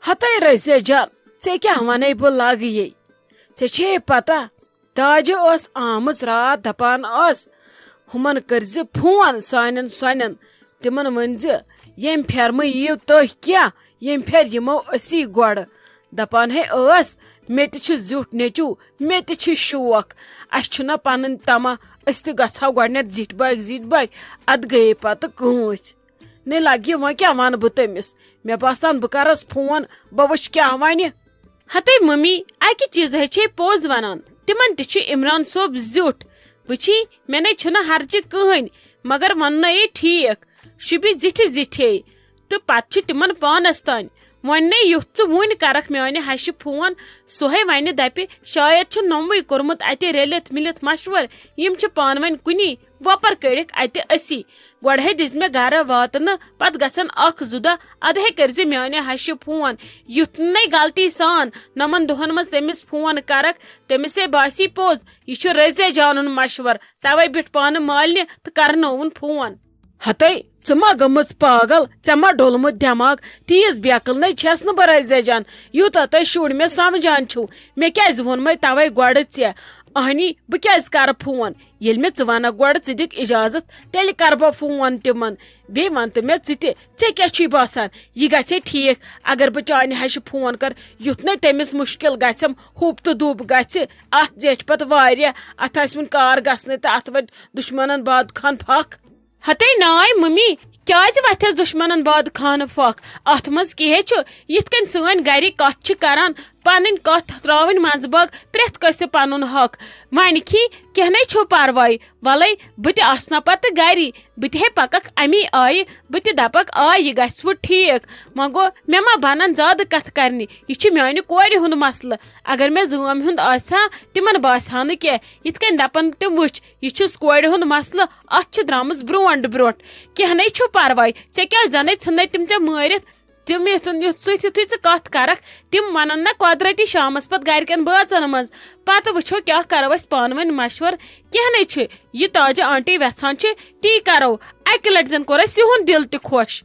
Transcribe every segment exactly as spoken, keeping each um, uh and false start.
ہتے رزیا جان، ژےٚ کیٛاہ ونے بہٕ لگہٕ یے؟ ژےٚ چھے پتہ، تاجہِ ٲس آمٕژ راتھ دپان ٲس، ہُمن کٔرزِ فون سانٮ۪ن سۄنٮ۪ن، تِمن ؤنزِ، ییٚمہِ پھرِ مہٕ یِیِو تُہۍ کینٛہہ، ییٚمہِ پھرِ یِمو أسی گۄڈٕ۔ دپان ہے ٲس، مےٚ تہِ چھُ زیُٹھ نیٚچو، مےٚ تہِ چھِ شوق، اسہِ چھُنہ پنٕنۍ طمع، أسۍ تہِ گژھو گۄڈنٮ۪تھ زِٹھۍ بٲگۍ زِٹھۍ بٲگۍ، ادٕ گٔیے پتہٕ کٲنٛسہِ۔ نے لگہِ وۄنۍ کیٛاہ ونہٕ بہٕ تٔمِس؟ مےٚ باسان بہٕ کرس فون، بہٕ وٕچھِ کیٛاہ ونہِ۔ ہتے ممی، اکہِ چیٖزٕ ہے چھے پوٚز ونان، تِمن تہِ چھُ عمران صٲب زیُٹھ۔ وٕچھی، مےٚ نے چھُنہٕ ہرجہِ کٕہٕنۍ، مگر وننَے ٹھیٖک، شوٗبہِ زِٹھِ زِٹھے، تہٕ پتہٕ چھُ تِمن پانس تانۍ۔ وۄنۍ نے یُتھ ژٕ وُنۍ کرکھ میانہِ ہشہِ فون، سُہ ہے ونہِ دپہِ، شاید چھُ نوٚموٕے کوٚرمُت اتہِ رٔلِتھ مِلِتھ مشور، یِم چھِ پانہٕ ؤنۍ کُنی، وۄپر کٔڑِکھ اتہِ أسی۔ گۄڈٕ ہے دِژ مےٚ گرٕ واتنہٕ، پتہٕ گژھن اکھ زٕ دۄہ، ادٕ ہے کٔرزِ میانہِ ہشہِ فون۔ یُتھ نَے غلطی سان نَمَن دۄہن منٛز تٔمِس فون کرکھ، تٔمِس ہے باسی پوٚز، یہِ چھُ رزیا جانُن مشور، توے بیوٗٹھ پانہٕ مالنہِ تہٕ کرنووُن فون۔ ہتے، ژٕ ما گٔمٕژ پاگل؟ ژےٚ ما ڈوٚلمُت دٮ۪ماغ؟ تیٖژ بیقل نَے چھَس نہٕ بہٕ رزیا جان، یوٗتاہ تُہۍ شُرۍ مےٚ سمجھان چھِو۔ مےٚ کیٛازِ ووٚنمَے توے گۄڈٕ ژےٚ؟ اہنی، بہٕ کیٛازِ کرٕ فون؟ ییٚلہِ مےٚ ژٕ ونکھ گۄڈٕ، ژٕ دِکھ اجازت، تیٚلہِ کرٕ بہٕ فون تِمن۔ بیٚیہِ ون تہٕ مےٚ ژٕ تہِ، ژےٚ کیٛاہ چھُے باسان، یہِ گژھے ٹھیٖک اگر بہٕ چانہِ ہشہِ فون کرٕ؟ یُتھ نے تٔمِس مُشکل گژھٮ۪م، ہُپ تہٕ دُب گژھِ، اتھ زیٹھِ پتہٕ واریاہ، اتھ آسہِ وُنہِ کار گژھنَے تہٕ اتھ وَٹہِ دُشمنن باد خان پھکھ۔ ہتے ناے ممی، کیازِ وتھٮ۪س دُشمنن باد خانہٕ پھکھ؟ اتھ منٛز کیٛاہ چھُ؟ یِتھ کٔنۍ سٲنۍ گرِکۍ کتھ چھِ کران، پنٕنۍ کتھ تراوٕنۍ منٛزٕ باگ، پرٛٮ۪تھ کٲنٛسہِ پنُن حق۔ وۄنۍ کھی، کینٛہہ نے چھُ پرواے، ولے بہٕ تہِ آسہٕ نا پتہٕ گری، بہٕ تہِ ہے پککھ امی آیہِ، بہٕ تہِ دپکھ، آ، یہِ گژھِ وۄنۍ ٹھیٖک۔ وۄنۍ گوٚو، مےٚ ما بنن زیادٕ کتھ کرنہِ، یہِ چھُ میانہِ کورِ ہُنٛد مسلہٕ۔ اگر مےٚ زٲم ہُنٛد آسہِ ہا، تِمن باسہِ ہا نہٕ کینٛہہ۔ یِتھ کٔنۍ دپن تِم، وٕچھ، یہِ چھُس کورِ ہُنٛد مسلہٕ، اتھ چھِ درامٕژ برونٛٹھ برونٛٹھ۔ کینٛہہ نے چھُ پرواے، ژےٚ کیٛازِ زنے ژھٕننے تِم ژےٚ مٲرِتھ؟ تِم یُتھ، یُتھ سۭتۍ یُتھُے ژٕ کتھ کرکھ، تِم ونن نہ قۄدرتی شامس پتہٕ گرِکٮ۪ن بٲژن منٛز۔ پتہٕ وٕچھو کیٛاہ کرو أسۍ پانہٕ ؤنۍ مشور۔ کینٛہہ نے چھُ، یہِ تاجہِ آنٹی وٮ۪ژھان چھِ، تی کرو۔ اکہِ لٹہِ زن کوٚر اَسہِ یِہُنٛد دِل تہِ خۄش۔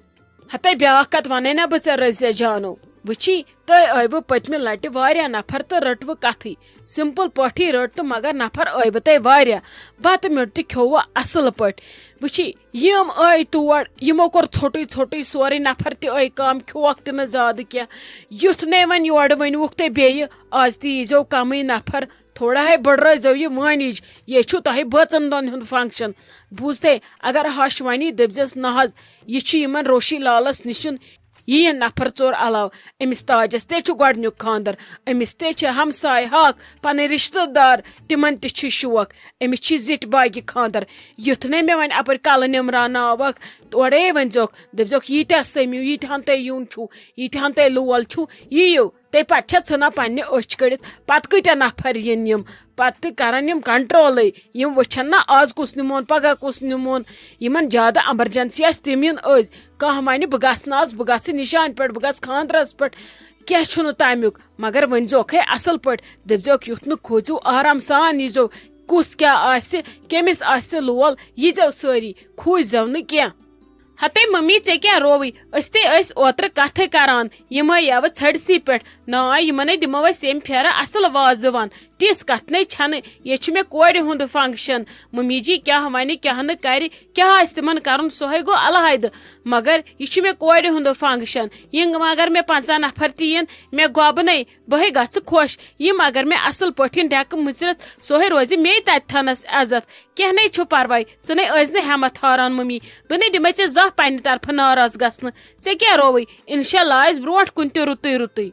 ہتے بیٛاکھ کتھ ونے نہ بہٕ ژےٚ رزیا جانو۔ وٕچھی، تۄہہِ ٲیوٕ پٔتمہِ لٹہِ واریاہ نفر تہٕ رٔٹوٕ کتھٕے۔ سمپل پٲٹھی رٔٹ تہٕ مگر نفر ٲیوٕ تۄہہِ واریاہ۔ بتہٕ میوٚٹ تہِ کھیوٚوٕ اصل پٲٹھۍ۔ وٕچھی، یِم ٲے تور، یِمو کوٚر ژھوٚٹُے ژھوٚٹُے سورُے، نفر تہِ ٲے کم، کھیوکھ تہِ نہٕ زیادٕ کینٛہہ۔ یُتھ نے وۄنۍ یورٕ ؤنۍوُکھ تُہۍ بیٚیہِ، از تہِ ییٖزیو کمٕے نفر، تھوڑا ہے بٔڑرٲوزیو یہِ وٲنِج، یے چھُو تۄہہِ بٲژن دۄن ہُنٛد function۔ بوٗزتھے، اگر ہش ونی، دٔپزٮ۪س، نہ حظ، یہِ چھُ یِمن روشی لالس نِشُن، یِیِن نفر ژور علاوٕ۔ أمِس تاجس تہِ چھُ گۄڈنیُک خانٛدر، أمِس تہِ چھِ ہمساے حق، پنٕنۍ رشتہٕ دار، تِمن تہِ چھُ شوق، أمِس چھِ زِٹھۍ باگہِ خانٛدر۔ یُتھ نے مےٚ وۄنۍ اپٲرۍ کلہٕ نِمراوناوکھ، تورے ؤنۍزیوکھ، دٔپزیوکھ، ییٖتیٛاہ سٔمِو، ییٖتہن تۄہہِ یُن چھُو، ییٖتہن تۄہہِ لول چھُو، یِیِو۔ تَمہِ پتہٕ چھےٚ ژھٕنان پننہِ أچھ کٔڑِتھ، پتہٕ کۭتیٛاہ نفر یِن یِم، پتہٕ تہِ کرن یِم controlٕے۔ یِم وٕچھن نہ آز کُس نِمون، پگاہ کُس نِمون۔ یِمن زیادٕ emergency آسہِ، تِم یِن أزۍ۔ کانٛہہ ونہِ، بہٕ گژھٕ نہٕ آز، بہٕ گژھٕ نِشانہِ پٮ۪ٹھ، بہٕ گژھٕ خانٛدرس پٮ۪ٹھ، کینٛہہ چھُنہٕ تمیُک۔ مگر ؤنۍزیوکھ ہے اصل پٲٹھۍ، دٔپزیوکھ، یُتھ نہٕ کھوٗژِو، آرام سان ییٖزیو۔ کُس کیٛاہ آسہِ، کٔمِس آسہِ لول، ییٖزیو سٲری، کھوٗژزیو نہٕ کینٛہہ۔ ہتے ممی، ژےٚ کیٛاہ رووٕے؟ أسۍ تے ٲسۍ اوترٕ کتھے کران، یِم ٲے یوٕ ژھٔٹسٕے پٮ۪ٹھ۔ نا، یِمن ہے دِمو أسۍ ییٚمہِ پھیرٕ اصل وازٕ وان۔ تِژھ کتھ نے چھنہٕ، ییٚتہِ چھُ مےٚ کورِ ہُنٛد function۔ ممی جی کیٛاہ ونہِ، کیٛاہ نہٕ کرِ، کیٛاہ آسہِ تِمن کرُن، سُہ ہے گوٚو علیحدٕ۔ مگر یہِ چھُ مےٚ کورِ ہُنٛد function۔ یِم اگر مےٚ پنٛژاہ نفر تہِ یِن، مےٚ گۄبہٕ نے، بہٕ ہے گژھٕ خۄش۔ یِم اگر مےٚ اصل پٲٹھۍ ڈٮ۪کہٕ مُژرِتھ، سُہ ہے روزِ مے تتہِ تھنس عزت۔ کینٛہہ نے چھُ پرواے، ژٕ نے ٲسۍ نہٕ ہٮ۪متھ ہاران ممی۔ بہٕ نے دِمے ژےٚ زانٛہہ پننہِ طرفہٕ ناراض گژھنہٕ۔ ژےٚ کیٛاہ رووٕے؟ انشاءاللہ آسہِ برونٛٹھ کُن تہِ رُتُے رُتُے۔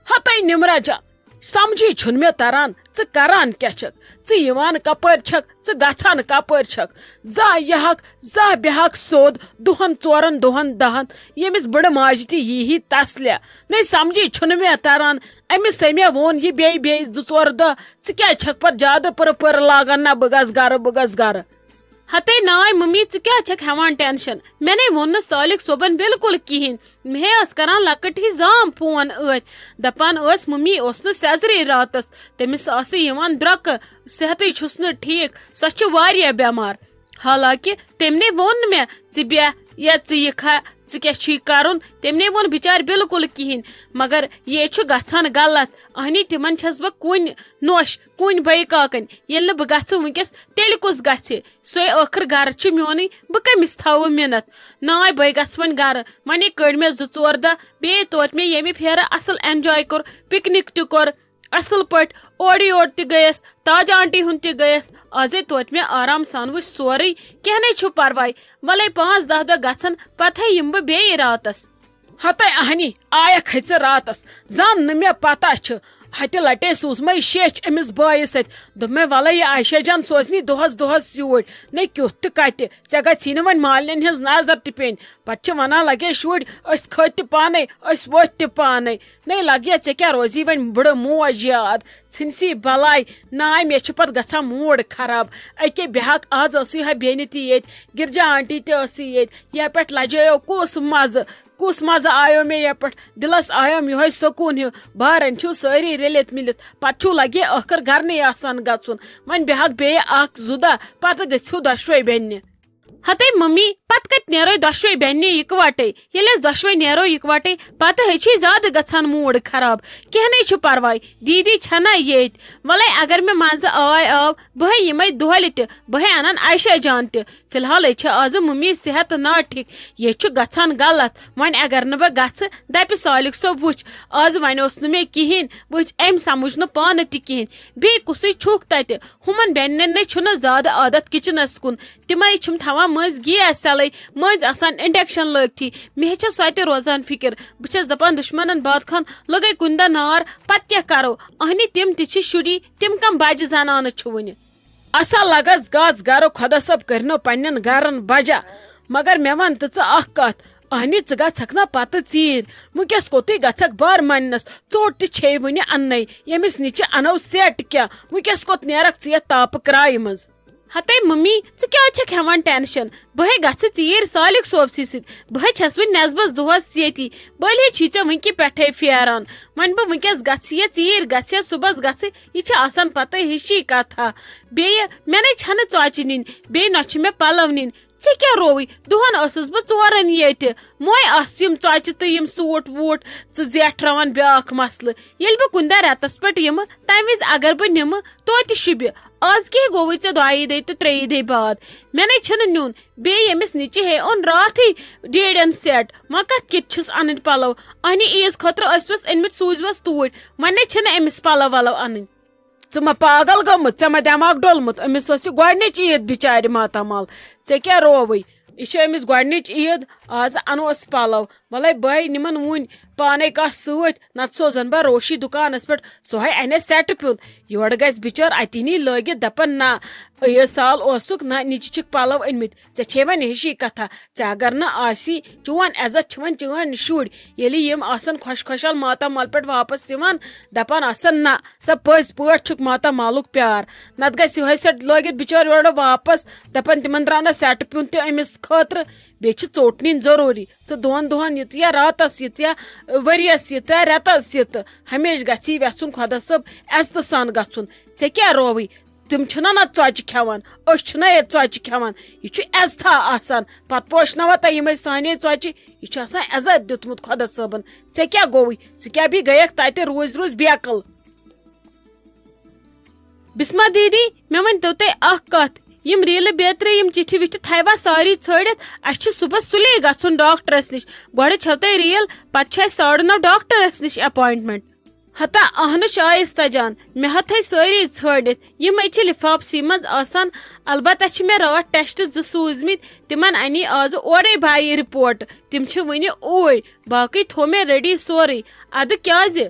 ہتے نمرہ جان، سمجھی چھُنہٕ مےٚ تران، ژٕ کران کیٛاہ چھکھ؟ ژٕ یِوان کپٲرۍ چھکھ، ژٕ گژھان کپٲرۍ چھکھ؟ زانٛہہ یہِ حق، زانٛہہ بیٚہہ حق سیوٚد، دۄہن ژورن، دۄہن دہن۔ ییٚمِس بٕڑٕ ماجہِ تہِ یی ہی تسلیا۔ نے سمجھی چھُنہٕ مےٚ تران، أمِس ہے مےٚ ووٚن یہِ بیٚیہِ، بیٚیہِ زٕ ژور دۄہ، ژٕ کیٛازِ چھکھ پتہٕ زیادٕ پٕرٕ پٕرٕ لاگان، نہ بہٕ گژھٕ گرٕ، بہٕ گژھٕ گرٕ؟ ہتے ناے ممی، ژٕ کیٛازِ چھکھ ہٮ۪وان tension؟ مےٚ نے ووٚن نہٕ صالح صٲبن بالکل کِہینۍ۔ مےٚ ہے ٲس کران لۄکٕٹ ہی زام فون ٲتھۍ، دپان ٲس، ممی اوس نہٕ سیزرے راتس، تٔمِس آسہٕ یِوان درٛۄکہٕ، صحتٕے چھُس نہٕ ٹھیٖک، سۄ چھِ واریاہ بٮ۪مار۔ حالانکہ تٔمۍ نے ووٚن نہٕ مےٚ، ژٕ بیٚہہ یا ژٕ یہِ کھا، ژٕ کیٛاہ چھُے کرُن؟ تٔمۍ نے ووٚن بِچارِ بالکل کِہینۍ، مگر یے چھُ گژھان غلط۔ اہنی تِمن چھَس بہٕ کُنۍ نوش، کُنۍ بے کاکن۔ ییٚلہِ نہٕ بہٕ گژھٕ وٕنکیٚس، تیٚلہِ کُس گژھِ؟ سُے ٲخٕر گرٕ چھُ میونٕے، بہٕ کٔمِس تھاوٕ مِنت؟ ناے، بے گژھٕ وۄنۍ گرٕ۔ وۄنۍ کٔڑۍ مےٚ زٕ ژور دۄہ، بیٚیہِ توتہِ مےٚ ییٚمہِ پھیرٕ اصل enjoy کوٚر، پکنک تہِ کوٚر اصل پٲٹھۍ، اورٕ یور تہِ گٔیس، تاج آنٹی ہُنٛد تہِ گٔیس۔ آزے توتہِ مےٚ آرام سان وٕچھ سورُے، کینٛہہ نے چھُ پرواے۔ وَلے پانٛژھ دَہ دۄہ گژھن، پتہٕ یِمہٕ بہٕ بیٚیہِ راتس۔ ہتے اہنی، آیکھ ژٕ راتس، زن نہٕ مےٚ پتہ چھِ۔ ہتہِ لٹے سوٗزمَے شیٚچھ أمِس بٲیِس سۭتۍ۔ دوٚپمَے، "وَلَے یہِ عائشہ جان سوزنی دۄہَس دۄہَس یوٗرۍ۔ نے کیُتھ تہٕ کَتہِ، ژےٚ گژھی نہٕ وۄنۍ مالِنٮ۪ن ہٕنٛز نظر تہِ پیٚنۍ۔ پتہٕ چھِ وَنان لگے شُرۍ، أسۍ کھٔتۍ تہِ پانَے، أسۍ وٲتۍ تہِ پانَے۔ نے لگیا ژےٚ کیٛاہ روزی وۄنۍ بٕڑٕ موج یاد، ژھٕنسی بلاے۔ ناے مےٚ چھُ پتہٕ گژھان موٗڈ خراب۔ أکے بیٚہکھ، آز ٲسٕے ہا بیٚنہِ تہِ ییٚتہِ، گِرجا آنٹی تہِ ٲسٕے ییٚتہِ، یہِ پٮ۪ٹھ لجیو کُس مزٕ۔" کُس مزٕ آیو مےٚ یپٲٹھۍ؟ دِلس آیوم یِہوے سکوٗن ہیوٗ۔ بارن چھِو سٲری رٔلِتھ مِلِتھ، پتہٕ چھُو لگے ٲخٕر گرنٕے آسان گژھُن۔ وۄنۍ بیٚہکھ بیٚیہِ اکھ زٕ دۄہ، پتہٕ گٔژھِو دۄشوے بیٚنہِ۔ ہتے ممی، پتہٕ کتہِ نیرو دۄشوے بیٚنہِ یکوٹے؟ ییٚلہِ أسۍ دۄشوے نیرو یکوٹے، پتہٕ ہے چھُے زیادٕ گژھان موٗڈ خراب۔ کینٛہہ نے چھُ پرواے، دیٖدی چھنا ییٚتۍ۔ وَلے اگر مےٚ منٛزٕ آے آو، بہٕ ہے یِمے دۄہلہِ تہِ، بہٕ ہے انن عائشہ جان تہِ۔ فی الحال ہے چھِ آز مُمی صحت ناٹھیک، یہِ چھُ گژھان غلط۔ وۄنۍ اگر نہٕ بہٕ گژھٕ، دپہِ سالک صٲب، وٕچھ، آز وۄنۍ اوس نہٕ مےٚ کِہینۍ، وٕچھ، أمۍ سمجھ نہٕ پانہٕ تہِ کِہینۍ۔ بیٚیہِ کُسٕے چھُکھ تتہِ؟ ہُمن بیٚنٮ۪ن نے چھُنہٕ زیادٕ عادت کچنس کُن، تِمے چھِم تھاوان مٔنٛزۍ گیس یلے، مٔنٛزۍ آسان انڈکشن لٲگتھی۔ مےٚ چھےٚ سۄ تہِ روزان فکر۔ بہٕ چھَس دپان، دُشمنن باد خان لگے کُنہِ دۄہ نار، پتہٕ کیٛاہ کرو؟ اہنہِ تِم تہِ چھِ شُری، تِم کم بجہِ زنانہٕ چھِ وُنہِ۔ اصل لگس گژھ گرٕ، خۄدا صٲب کٔرنو پننٮ۪ن گرن بجا۔ مگر مےٚ ون تہٕ ژٕ اکھ کتھ، اہنہِ ژٕ گژھکھ نا پتہٕ ژیٖرۍ؟ وٕنکیٚس کوٚتُے گژھکھ بار مننس؟ ژوٚٹ تہِ چھے وُنہِ اننے، ییٚمِس نِچہِ انو سیٹ کینٛہہ، وٕنکیٚس کوٚت نیرکھ ژٕ یتھ تاپہٕ کرایہِ منٛز؟ ہتے ممی، ژٕ کیٛازِ چھکھ ہٮ۪وان ٹینشن؟ بہٕ ہے گژھٕ ژیٖرۍ سالک صوبسٕے سۭتۍ، بہٕ ہے چھس وُنہِ نٮ۪صبس دۄہس ییٚتی، بٔلۍ ہے چھی ژےٚ وٕنکہِ پٮ۪ٹھے پھیران۔ وۄنۍ بہٕ وٕنکیٚس گژھٕ یا ژیٖرۍ گژھٕ یا صُبحس گژھٕ، یہِ چھِ آسان پتہٕ ہِشی کتھا۔ بیٚیہِ مےٚ نے چھنہٕ ژۄچہِ نِنۍ، بیٚیہِ نہ چھِ مےٚ پلو نِنۍ۔ ژےٚ کیٛاہ رووٕے؟ دۄہن ٲسٕس بہٕ ژورن ییٚتہِ، وۄنۍ آسہٕ یِم ژۄچہِ تہٕ یِم سوٗٹ ووٗٹ ژٕ زیٹھراوان بیٛاکھ مسلہٕ۔ ییٚلہِ بہٕ کُنہِ دۄہ رٮ۪تس پٮ۪ٹھ یِمہٕ، تمہِ وِزِ اگر بہٕ نِمہٕ، توتہِ شوٗبہِ۔ آز کیٛاہ گوٚوٕے ژےٚ دۄیہِ دۄہہِ تہٕ ترٛیٚیہِ دۄہہِ بعد؟ مےٚ نے چھُنہٕ نیُن۔ بیٚیہِ ییٚمِس نِچہِ ہے اوٚن راتھٕے ڈیڈٮ۪ن سیٹ، وۄنۍ کتھ کِتھ چھِس انٕنۍ پلو؟ اہنہِ عیٖز خٲطرٕ ٲسوس أنۍمٕتۍ، سوٗزوس توٗرۍ، وۄنۍ نے چھِنہٕ أمِس پلو ولو انٕنۍ۔ ژٕ ما پاگل گٔمٕژ؟ ژےٚ ما دٮ۪ماغ ڈوٚلمُت؟ أمِس ٲس یہِ گۄڈٕنِچ عیٖد بِچارِ ماتامال۔ ژےٚ کیٛاہ رووٕے؟ یہِ چھِ أمِس گۄڈٕنِچ عیٖد، آز اَنو أسۍ پَلو۔ وَلَے بہٕ ہے نِمَن وُنۍ پانَے کانٛہہ سۭتۍ، نَتہٕ سوزَن بہٕ روشی دُکانَس پٮ۪ٹھ، سُہ ہے اَنہِ سیٹہٕ پیوٗنٛت۔ یورٕ گژھِ بِچٲر اَتی نی لٲگِتھ، دَپَن، "نہ، عیٖد سال اوسُکھ، نہ، نِچہِ چھِکھ پَلو أنۍمٕتۍ۔" ژےٚ چھے وۄنۍ ہِشی کَتھا، ژےٚ اگر نہٕ آسی، چون عزت چھِ وۄنۍ چٲنۍ شُرۍ۔ ییٚلہِ یِم آسَن خۄش خۄشحال ماتامال پٮ۪ٹھ واپَس یِوان، دَپان آسَن، "نہ، سا پٔزۍ پٲٹھۍ چھُکھ ماتامالُک پیار۔" نَتہٕ گژھِ یِہوٚے سیٹ لٲگِتھ بِچٲر یورٕ واپَس، دَپان تِمَن درٛاو نہ سیٹہٕ پیوٗنٛت تہِ أمِس خٲطرٕ، بیٚیہِ چھِ ژوٚٹ نِنۍ ضروٗری۔ ژٕ دۄن دۄہَن یہِ تہٕ یا راتَس یہِ تہٕ یا ؤریَس یہِ تہٕ یا رٮ۪تَس یہِ تہٕ ہمیشہِ گژھی یژھُن خۄدا صٲب عزتہٕ سان گژھُن۔ ژےٚ کیٛاہ رووٕے؟ تِم چھِنہ نہ ژۄچہِ کھٮ۪وان، أسۍ چھِنہ ییٚتہِ ژۄچہِ کھٮ۪وان۔ یہِ چھُ عزتھا آسان۔ پتہٕ پوشناوا تۄہہِ یِمے سانے ژۄچہِ؟ یہِ چھُ آسان عزت دیُتمُت خۄدا صٲبن۔ ژےٚ کیٛاہ گوٚوُے؟ ژٕ کیٛاہ بیٚیہِ گٔیَکھ تَتہِ روٗزۍ روٗزۍ بیقل؟ بسمہ دیدی، مےٚ ؤنۍ تو تُہۍ اکھ کتھ، یِم ریٖلہٕ بیترِ، یِم چِٹھِ وِٹھِ تھایوا ساری ژھٲڑِتھ؟ اَسہِ چھُ صُبحس سُلے گژھُن ڈاکٹرس نِش۔ گۄڈٕ چھَو تۄہہِ ریٖل، پتہٕ چھُ اَسہِ ساڑٕ نَو ڈاکٹرس نِش appointment۔ ہتا اہنہٕ شایستہ جان، مےٚ ہا تھٲے سٲری ژھٲڑِتھ۔ یِم ہے چھِ لفافسٕے منٛز آسان۔ البتہ چھِ مےٚ راتھ ٹیسٹ زٕ سوٗزمٕتۍ، تِمن اَنی آزٕ اورَے بھایی رپورٹ۔ تِم چھِ وُنہِ اوٗرۍ، باقٕے تھوٚو مےٚ ریڈی سورُے۔ اَدٕ کیٛازِ؟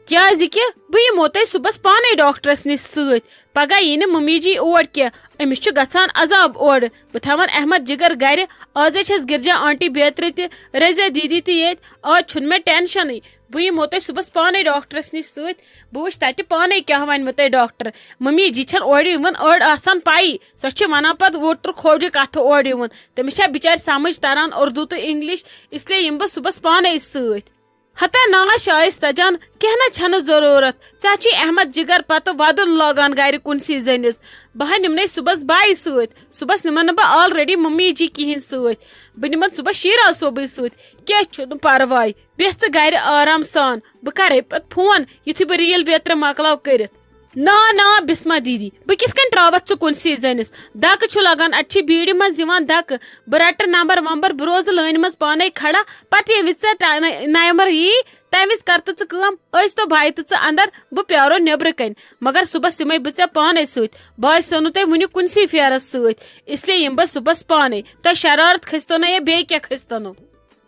کیٛازِ کہِ بہٕ یِمو تۄہہِ صُبحس پانے ڈاکٹرس نِش سۭتۍ۔ پگاہ یی نہٕ ممی جی اور کینٛہہ، أمِس چھُ گژھان عذاب اورٕ۔ بہٕ تھاوَن احمد جگر گرِ۔ آزے چھَس گرجا آنٹی بیترِ تہِ، رزیا دیدی تہِ ییٚتہِ۔ آز چھُنہٕ مےٚ ٹینشنٕے۔ بہٕ یِمو تۄہہِ صُبحس پانے ڈاکٹرس نِش سۭتۍ۔ بہٕ وٕچھِ تَتہِ پانے کیٛاہ وَنہِ مےٚ تۄہہِ ڈاکٹر۔ ممی جی چھَنہٕ اورٕ یِوان، أڑ آسان پَیی۔ سۄ چھِ وَنان پَتہٕ ووترٕ کھوورِ کَتھٕ اورٕ یِوان۔ تٔمِس چھا بِچارِ سمجھ تران اردو تہٕ انگلش، اس لیے یِمہٕ بہٕ صُبحس پانے سۭتۍ۔ ہتا نا شایستہ جان، کینٛہہ نہ چھنہٕ ضروٗرت۔ ژےٚ چھُے احمد جگر پتہٕ ودُن لاگان گرِ کُنسٕے زٔنِس۔ بہٕ ہا نِمنے صُبحس بایہِ سۭتۍ۔ صُبحس نِمن نہٕ بہٕ already ممی جی کِہیٖنۍ سۭتۍ۔ بہٕ نِمن صُبحس شیرا صٲبٕے سۭتۍ۔ کینٛہہ چھُنہٕ پرواے۔ بیٚہہ ژٕ گرِ آرام سان۔ بہٕ کرے پتہٕ فون یُتھُے بہٕ ریٖل بیترِ مۄکلاو کٔرِتھ۔ نا نا بسمہ دیدی، بہٕ کِتھ کٔنۍ تراوتھ ژٕ کُنسٕے زٔنِس؟ دکہٕ چھُ لگان، اتہِ چھِ بیٖڑِ منٛز یِوان دکہٕ۔ بہٕ رٹہٕ نمبر ومبر، بہٕ روزٕ لٲنہِ منٛز پانے کھڑا۔ پتہٕ ییٚلہِ ژےٚ ٹا-، نایمر یی، تمہِ وِزِ کر تہٕ ژٕ کٲم، أسۍ تو بھاے تہٕ ژٕ اندر، بہٕ پیارو نیبرٕ کنۍ۔ مگر صُبحس یِمے بہٕ ژےٚ پانے سۭتۍ۔ بہٕ آسہِ نہٕ تۄہہِ وُنہِ کُنسٕے پھیرس سۭتۍ، اس لیے یِمہٕ بہٕ صُبحس پانے۔ تۄہہِ شرارت کھٔسۍتو نہ یا بیٚیہِ کیٛاہ کھٔسۍتو نہٕ؟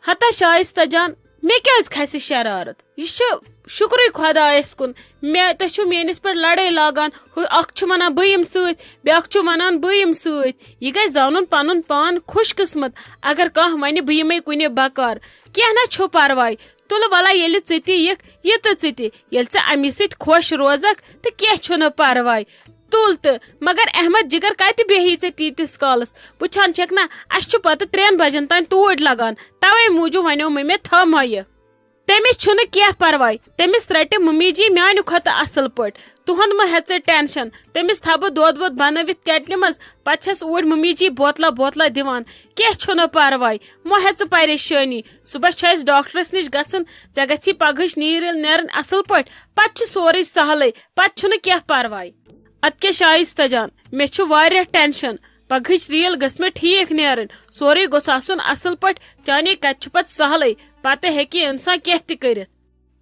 ہتا شایستہ جان، مےٚ کیٛازِ کھسہِ شرارت؟ یہِ چھُ شُکرُے خۄدایس کُن۔ مےٚ، تُہۍ چھِو میٲنِس پٮ۪ٹھ لڑٲے لاگان۔ ہُہ اکھ چھُ ونان بہٕ یِمہٕ سۭتۍ، بیٛاکھ چھُ ونان بہٕ یِمہٕ سۭتۍ۔ یہِ گژھِ زانُن پنُن پان خوش قسمت۔ اگر کانٛہہ ونہِ بہٕ یِمے کُنہِ بکار، کینٛہہ نہ چھُ پرواے۔ تُلہٕ ولا ییٚلہِ ژٕ تہِ یِکھ، یہِ تہٕ ژٕ تہِ۔ ییٚلہِ ژٕ امی سۭتۍ خۄش روزکھ تہٕ کینٛہہ چھُنہٕ پرواے۔ تُل تہٕ، مگر احمد جگر کتہِ بیہی ژےٚ تیٖتِس کالس؟ وٕچھان چھکھ نا، اسہِ چھُ پتہٕ ترٛٮ۪ن بجن تام توٗرۍ لگان، توے موٗجوٗب ونیو مےٚ، مےٚ تھاو ما یہِ۔ تٔمِس چھُنہٕ کینٛہہ پرواے، تٔمِس رٹہِ ممی جی میانہِ کھۄتہٕ اصل پٲٹھۍ۔ تُہُنٛد مہ ہےٚ ژٕ ٹینشن، تٔمِس تھاوٕ بہٕ دۄد وۄد بنٲوِتھ کیٹلہِ منٛز، پتہٕ چھس اوٗرۍ ممی جی بوتلہ بوتلہ دِوان۔ کینٛہہ چھُنہٕ پرواے، مہ ہےٚ ژٕ پریشٲنی۔ صُبحس چھُ اسہِ ڈاکٹرس نِش گژھُن، ژےٚ گژھی پگہٕچ نیٖرِل نیرٕنۍ اصل پٲٹھۍ، پتہٕ چھُ سورُے سہلٕے، پتہٕ چھُنہٕ کینٛہہ پرواے۔ ادٕ کیٛاہ شایستہ جان، مےٚ چھُ واریاہ ٹینشن، پگہٕچ ریل گٔژھ مےٚ ٹھیٖک نیرٕنۍ، سورُے گوٚژھ آسُن اصل پٲٹھۍ، چانے کتہِ چھُ پتہٕ سہلٕے، پتہٕ ہیٚکہِ انسان کینٛہہ تہِ کٔرِتھ۔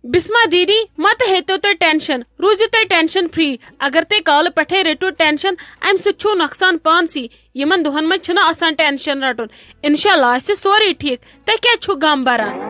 بسمہ دیدی، مہ تہٕ ہیٚتو تُہۍ ٹینشن، روٗزِو تُہۍ ٹینشن فری۔ اگر تُہۍ کالہٕ پٮ۪ٹھے رٔٹِو ٹینشن، امہِ سۭتۍ چھُو نۄقصان پانسٕے۔ یِمن دۄہن منٛز چھُنہٕ آسان ٹینشن رٹُن۔ انشاءاللہ آسہِ سورُے ٹھیٖک۔ تُہۍ کیٛازِ چھِو غم بران؟